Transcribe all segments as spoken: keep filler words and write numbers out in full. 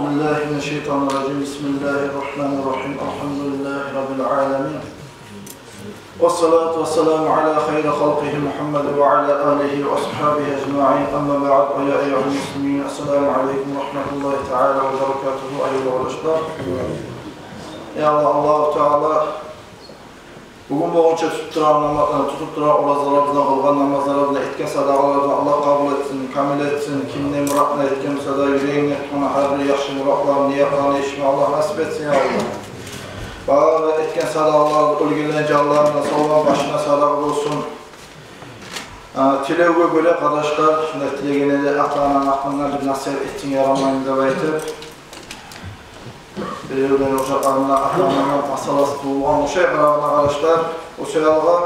أعوذ بالله من الشيطان الرجيم. بسم الله الرحمن الرحيم. الحمد لله رب العالمين. والصلاة والسلام على خير خلقه محمد وعلى آله وأصحابه أجمعين. أما بعد، ويا أيها المسلمين، السلام عليكم ورحمة الله تعالى وبركاته. Аявлу къардашлар, я Аллагь, Аллагьу Таала бугюн болгъунча тутуп турагъан нама-, э, тутуп турагъан оразаларыбызны, къылгъан намазларыбызны, этген садагъаларыбызны Аллагь къабул этсин, камил этсин. Ким не муратны этген буса да, юрегинде тутгъан гьар бир яхшы муратларын, ниятларын етишме Аллагь насип этсин, я Аллагь. Бары этген садагъалар оьлгенлени жанларына, савланы башына садагъа болсун. А, тилевге гёре, къардашлар, шунда тилегенде де ата-ананы гьакъында бир насигьат этсенг ярамаймы деп айтып, биревлени ошакъларында ата-ананы масъаласы тувулгъан ошай, къарагъанда, къардашлар, ошайгъа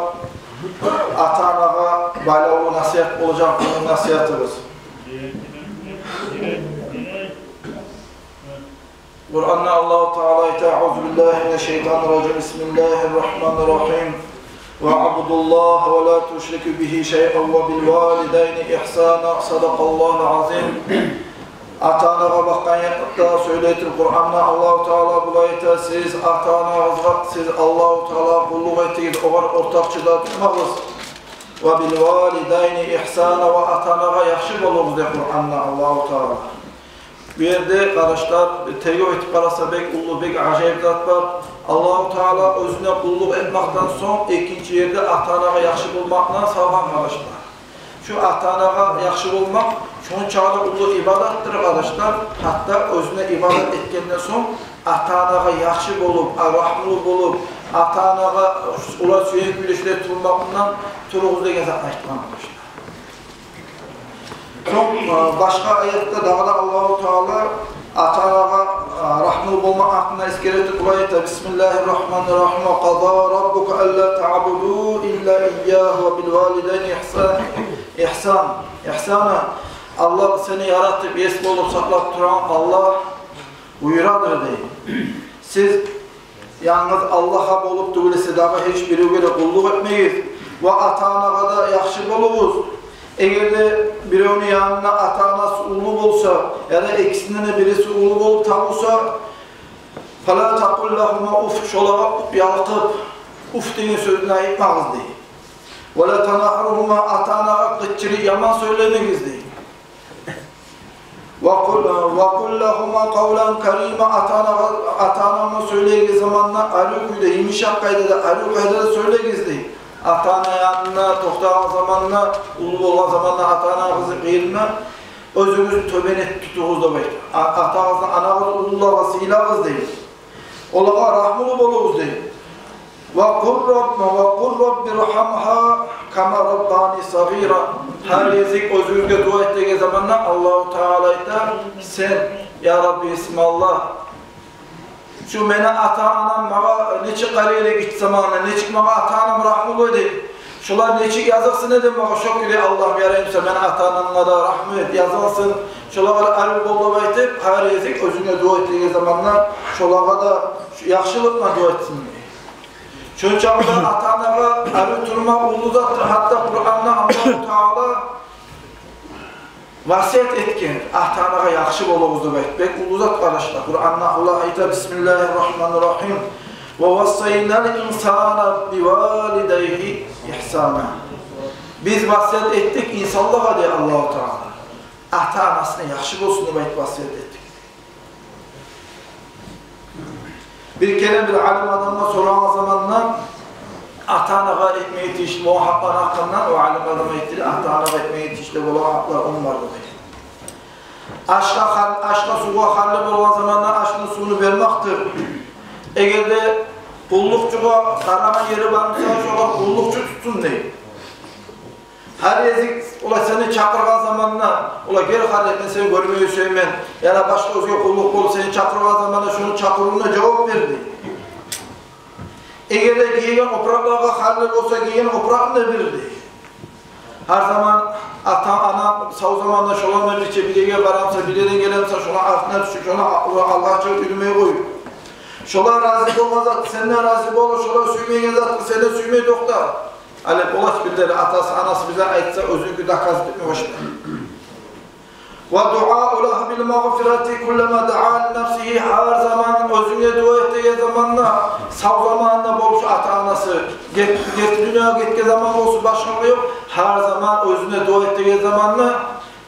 ата-анагъа байлавлу насигьат болажакъ бу насигьатыбыз. Къуранда Аллагьу Таала айта: أعوذ بالله من الشيطان الرجيم. بسم الله الرحمن الرحيم. واعبدوا الله ولا تشركوا به شيئا وبالوالدين إحسانا. صدق الله العظيم. Ата-анагъа бакъгъан якъда сёйлей туруп, Къуранда Аллагьу Таала булай айта: сиз ата-анагъызгъа, сиз Аллагьу Таалагъа къуллукъ этигиз, огъар ортакъчы да тутмагъыз. وبالوالدين إحسانا, ва ата-анагъа яхшы болугъуз, дей Къуранда Аллагьу Таала. Бу ерде, къардашлар, тергев этип къараса, бек уллу, бек ажайып зат бар. Аллагьу Таала оьзюне къуллукъ этмекден сонг экинчи ерде ата-анагъа яхшы болмакъны салгъан, къардашлар. Шу ата-анагъа яхшы болмакъ шончакъы да уллу ибадатдыр, къардашлар. Гьатта оьзюне ибадат этгенден сонг ата-анагъа яхшы болуп, а, рагьмулу болуп, ата-анагъа олар сюеген кюйде шулай турмакъдан туругъуз деген затны айтгъан, къардашлар. Сонг, э, башгъа аятда дагъы да Аллагьу Таала ата-анагъа, э, рагьмулу болмакъ гьакъында эсгере туруп булай айта: بسم الله الرحمن الرحيم. وقضى ربك ألا تعبدوا إلا إياه وبالوالدين إحسان-, إحسان-, إحسانا. Аллагь, сени яратып, ес болуп, сакълап турагъан Аллагь буюрадыр, дей. Сиз янгыз Аллагьгъа болуп тюгюл эсе, дагъы гьеч биревге де къуллукъ этмегиз. Ва ата-анагъа да яхшы болугъуз. Эгер де биревню янында ата-анасы уллу болса, яда экисинден де бириси уллу болуп табулса, فلا تقل لهما أف, шолагъа ялкъып, уф деген сёзню айтмагъыз, дей. ولا تنهرهما, ата-анагъа къычырып яман сёйлемегиз, дей. وقل، وقل لهما قولا كريما, ата-анагъа, ата-анагъа сёйлейген заманда арив кюйде, йымышакъ къайдада, арив къайдада сёйлегиз, дей. Ата-ана янында токътагъан заманда, уллу болгъан заманда ата-анагъызны къырыйында оьзюгюзню тёбен этип тутугъуз деп айта. А-, атагъызны, анагъызны уллулагъа сыйлагъыз, дей. Олагъа рагьмулу болугъуз, дей. وقل رب، وقل رب ارحمهما كما ربياني صغيرا. Гьар гезик оьзюгюзге дуа этеген заманда Аллагьу Таала айта: сен, я Рабби, исми Аллагь, шу мени ата-анам магъа нечик къарай эди гиччи заманда, нечик магъа ата-анам рагьмулу эди. Шолар нечик языкъсын эди магъа, шо кюйде, Аллагьым, ярай буса, мени ата-анама да рагьму эт, языкъсын, шолагъа арив бол деп айтып, гьар гезик оьзюнге дуа этеген заманда шолагъа да яхшылыкъ булан дуа этсин, дей. Шончакъы да ата-анагъа арив турмакъ уллу затдыр. Гьатта Къуранда Аллагьу Таала васият этген, ата-анагъа яхшы болугъуз деп айтып. Бек уллу зат, къардашлар. Къуранда Аллагь айта: بسم الله الرحمن الرحيم. ووصينا الإنسان بوالديه إحسانا. Биз васият этдик инсанлагъа, дей Аллагьу Таала, ата-анасына яхшы болсун деп айтып васият этдик. Бир керен бир алим адамгъа сорагъан заманда ата-анагъа этмеге тийишли болгъан гьакъланы гьакъындан, о алим адам айтды: ата-анагъа этмеге тийишли болгъан гьакълар он бар, дей. Ашгъа, хар-, ашгъа, сувгъа гьакълы болгъан заманда ашны, сувну бермекдир. Эгер де къуллукъчугъа къарагъан ери бар буса, шогъар къуллукъчу тутсун, дей. Гьар гезик олар сени чакъыргъан заманда, олар: гел, къардашлар, мен сени гёрмеге сюемен, яда башгъа оьзге къуллукъ болуп сени чакъыргъан заманда, шону чакъырывуна жавап бер, дей. Эгер де гийеген опуракъларгъа гьакълы болса, гийеген опуракъны да бер, дей. Гьар заман ата-ана сав заманда шолар булан бирче бир ерге бара буса, бир ерден геле буса, шоланы артына тюшюп, шоланы алгъа чыгъып юрюмей къоюп, шолар рази болгъан зат, сен де рази бол, шолар сюймейген затгъа сен де сюймей токъта. Гьали болаш бирлери, атасы, анасы бир зат айтса, оьзюнюки доказать этме башлай. Ва дуаъу лагьу бил магъфирати куллама даъа ли нафсигьи, гьар заман оьзюне дуа этеген заманда, сав заманында болуп, шу ата-анасы гет-, герти дюньягъа гетген заман болсун, башгъа ёкъ, гьар заман оьзюне дуа этеген заманда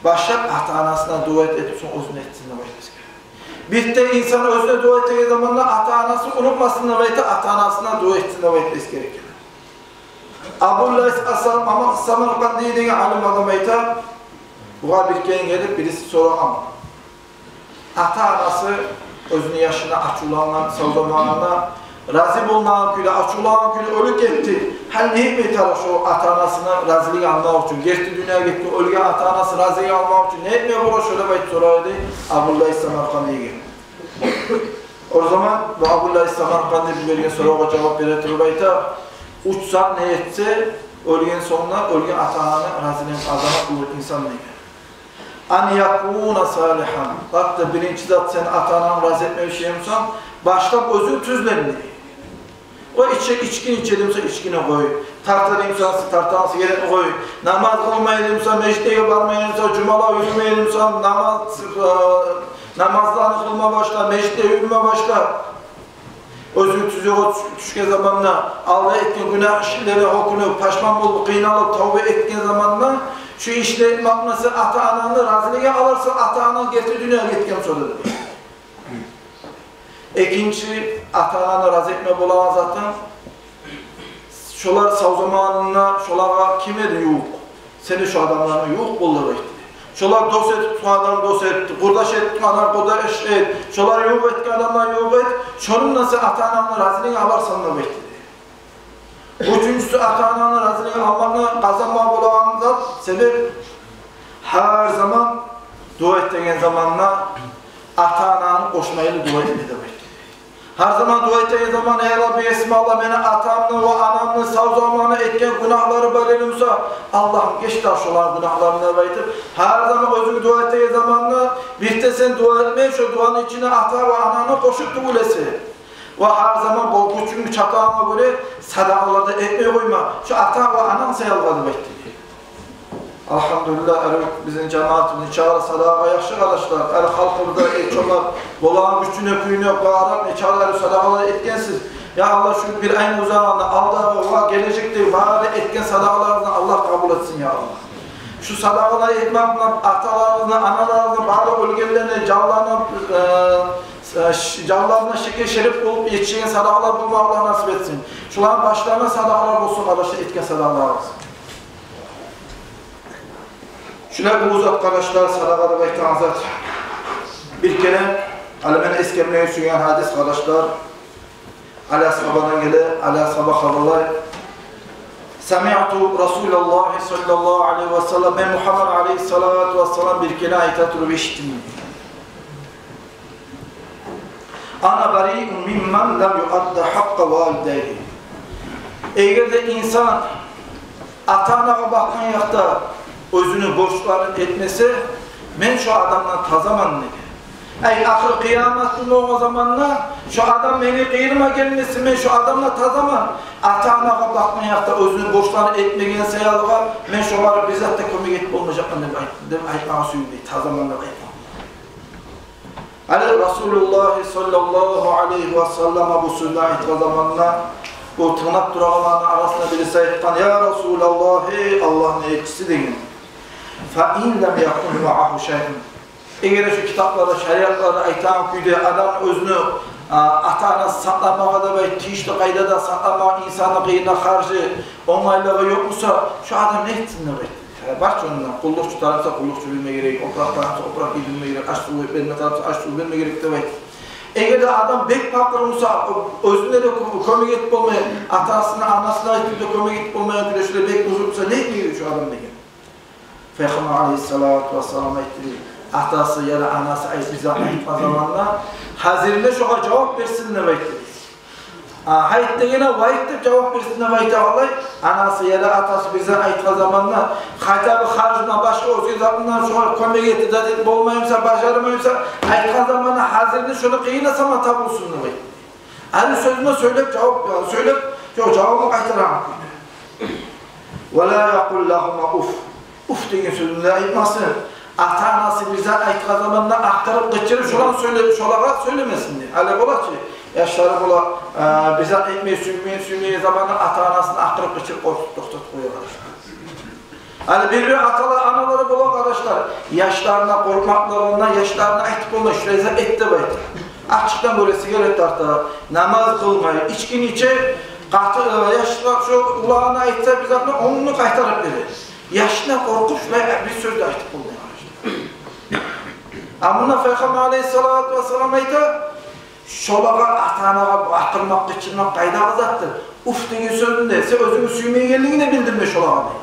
башлап ата-анасына дуа этип, сонг оьзюне этсин деп айтмагъа герек. Бир де инсан оьзюне дуа этеген заманда ата-анасын унутмасын деп айта, ата-анасына дуа этсин деп айтмагъа герек. Абу Лайс ас-Самаркъанди деген алим адам айта, бугъар бир керен гелип бириси сорагъан. Ата-анасы оьзюню яшына ачувлангъан, сав заманында рази болмагъан кюйде, ачувлангъан кюйде оьлюп гетди. Гьали не этме тарыкъ шо ата-анасыны разилигин алмакъ учун, герти дюньягъа гетген, оьлген ата-анасы разилигин алмакъ учун не этме тарыкъ шо деп айтып сорай эди Абу Лайс Самаркъандиге. О заман бу Абу Лайс Самаркъанди бу берген сорагъа жавап бере туруп айта, уьч зат не этсе, оьлген сонг да оьлген ата-ананы разилигин къазанып болур инсан деген. Ан якуна салигьан. Бакъ да, биринчи зат, сен ата-ананы рази этме сюе бусанг, башлап оьзюнг тюзлен дей. О иче, ичкини иче эди буса, ичкини къой. Тарта эди буса, тартагъан сигаретни къой. Намаз къылмай эди буса, межитлеге бармай эди буса, жумалар юрюмей эди буса, намаз, э, намазланы къылма башла, межитлеге юрюме башла. Оьзюнг тюз ёлгъа тюш-, тюшген заманда, алда этген гюнагь ишлерине оькюнюп, пашман болуп, къыйналып, тавба этген заманда, шу ишни этмек булан сен ата-ананы разилигин аларсан, ата-ананг герти дюньягъа гетген сонг да. Экинчи, ата-ананы рази этме болагъан затынг, шолар сав заманында шолагъа ким эди ювукъ, сен де шо адамланы ювукъ бол деп айтды. Шолар дос этип тургъан адамны дос эт, къурдаш этип тургъан адамны къурдаш эт, шолар ювукъ этген адамланы ювукъ эт, шону булан сен ата-анангны разилигин аларсан деп айтды. Уьчюнчюсю, ата-ананы разилигин алмакъны къазанма болагъан зат, себеп, гьар заман дуа этеген заманда ата-ананы къошмайлы дуа этме деп айтды. Гьар заман дуа этеген заман: «Эй Рабби, есим Аллагь, мени атамны ва анамны сав заманы этген гюнагьлары бар эди буса, Аллагьым, геч дагъы шоланы гюнагьларын», — деп айтып, гьар заман оьзюнг дуа этеген заманда бир де сен дуа этмей, шо дуаны ичине ата ва ананы къошуп тюгюлесе. Ва гьар заман бу гючюнг чатагъангъа гёре садагъалар да этмей къойма шо ата ва ананг саялы деп айтды. Алгьамдулиллагь, гьали бизин жамиятыбыз нечакъы садагъагъа яхшы, къардашлар. Гьали халкъыбызда, э, чонлар, болагъан гючюне, кююне къарап, нечакъы садагъалар этгенсиз. Я Аллагь, шу бир айны узагъында, алдагъы ва гележекдеги бары этген садагъаларыгъызны Аллагь къабул этсин, я Аллагь. Шу садагъалар этмек булан аталарыгъызны, аналарыгъызны, бары оьлгенлени жанларына, э, э, ш-, жанларына шекер шербет болуп етишеген садагъалар болма Аллагь насип этсин. Шуланы башларына садагъалар болсун, къардашлар, этген садагъаларыгъыз. Шулай уллу зат, къардашлар, садагъа деп айтагъан зат. Бир керен, гьали мен эсгермеге сюеген гьадис, къардашлар, Али асгьабадан геле. Али асгьаба хабарлай: «Самиъту Расулаллагьи саллаллагьу алайгьи ва саллам», мен Мугьаммад алайгьиссалату вассаламны бир керен айта туруп эшитдим. «Ана бариун мимман лам юадда гьакъкъа валидайгьи». Эгер де инсан ата-анагъа бакъгъан якъда оьзюню борчларын этмесе, мен шо адамдан тазаман деген. Ай, ахыр къыямат гюн болгъан заманда шо адам мени къырыйыма гелмесин, мен шо адамдан тазаман. Ата-анагъа бакъгъан якъда оьзюню борчларын этмеген саялыгъа мен шолагъа бир зат да кёмек этип болмажакъман деп айт-, деп айтмагъа сюйдю, тазаман деп айтмагъа. Гьали Расулуллагь саллаллагьу алайгьи ва саллам бу сёзню айтгъан заманда, бу тынглап турагъанланы арасында бириси айтгъан: «Я Расулаллагь, гьей Аллагьны элчиси, — деген, — фа ин лам якун магьагьу шайъун». Эгер шу китапларда, шариатларда айтагъан кюйде адам оьзюню, а, ата-анасын сакъламагъа деп айтып, тийишли къайдада сакъламагъа, инсанны къырыйына харжы, онгайлыгъы ёкъ буса, шо адам не этсин деп айтып. Гьа, бар чы онда, къуллукъчу тарыкъ буса къуллукъчу берме герек, опуракъ тарыкъ буса опуракъ гийдирме герек, аш-сув берме тарыкъ буса аш-сув берме герек деп айтып. Эгер де адам бек пакъыр буса, оьзюне де кё-, кёмек этип болмай, атасына, анасына айтып да кёмек этип болмайгъан кюйде, шулай бек бузукъ буса, не этме герек шо адам деген. Пайхаммар алайгьиссалату вассалам айтды: атасы яда анасы айтып, бир зат айтгъан заманда, гьазирине шогъар жавап берсин деп айтды. А, гьайт дегенде, вайт деп жавап берсин деп айтагъанлай, анасы яда атасы бир зат айтгъан заманда, хотя бы харжындан башгъа, оьзге затындан шогъар кёмек этип, зат этип болмай буса, бажармай буса, айтгъан заманда гьазирине шону къырыйына сама табулсун деп айтды. Гьали сёзюне сёйлеп жавап, сёйлеп, жо-, жавабын къайтарагъан кюйде. «Ва ла якъул лагьума уф». Уф деген сёзню де айтмасын. ата-анасы бир зат айтгъан заманда акъырып, къычырып, шоланы сёйле-, шолагъа сёйлемесин дей. Гьали бола чы, яшлары бола, э, бир зат этмеге сюймей, сюймеген заманда ата-анасын акъырып, къычырып, къоркъутуп токътатып къоя, къардашлар. Гьали бир-бир аталар, аналары бола, къардашлар, яшларына къоркъмакълыгъындан яшларына айтып болмай, шулай зат эт деп айта. Ачыкъдан гёре, сигарет тарта, намаз къылмай, ичкини иче, къаты-, э, яшлар шо улагъына айтса бир затны, онгну къайтарып бере. Яшына къоркъуп, шулай бир сёз де айтып болмай, къардашлар. А мунда Пайхаммар алайгьиссалату вассалам айта, шолагъа, ата-анагъа бу акъырмакъ, къычырмакъ къайдагъы затдыр? Уф деген сёзню де, сен оьзюнгню сюймейгенлигингни де билдирме шолагъа, дей.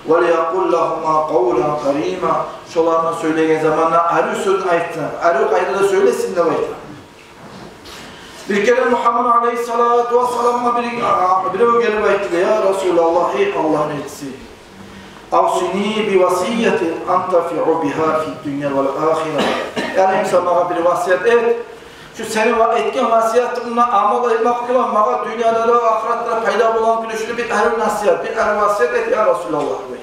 «Ва лиякъул лагьума къавлан карима». Шоланы сёйлеген заманда арив сёзню айтсын, арив къайдада сёйлесин деп айта. Бир керен Мугьаммад алайгьиссалату вассаламгъа бир, а, бирев гелип айтды: «Я Расулаллагь, эй Аллагьны элчиси, авсини би васиятин антафиу бигьа фи ддунья вал ахира». Яни, сен магъа бир васият эт. Шу сени ва-, этген васиятынгны амал этмек булан магъа дюньяда да, ахыратда да пайда болгъан кюйде бир арив насигьат, бир арив васият эт, я Расулаллагь, дей.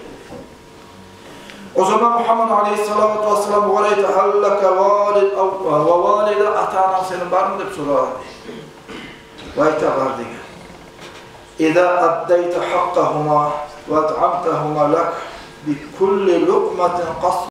О заман Мугьаммад алайгьиссалату вассалам огъар айта: «Гьал лака валид ав-, ва валида?» Ата-ананг сени бармы деп сорагъан, дей. Ва айта: «Бар», деген. «Иза аддайта гьакъкъагьума ва атъамтагьума лак би кулли лукъматин къас-,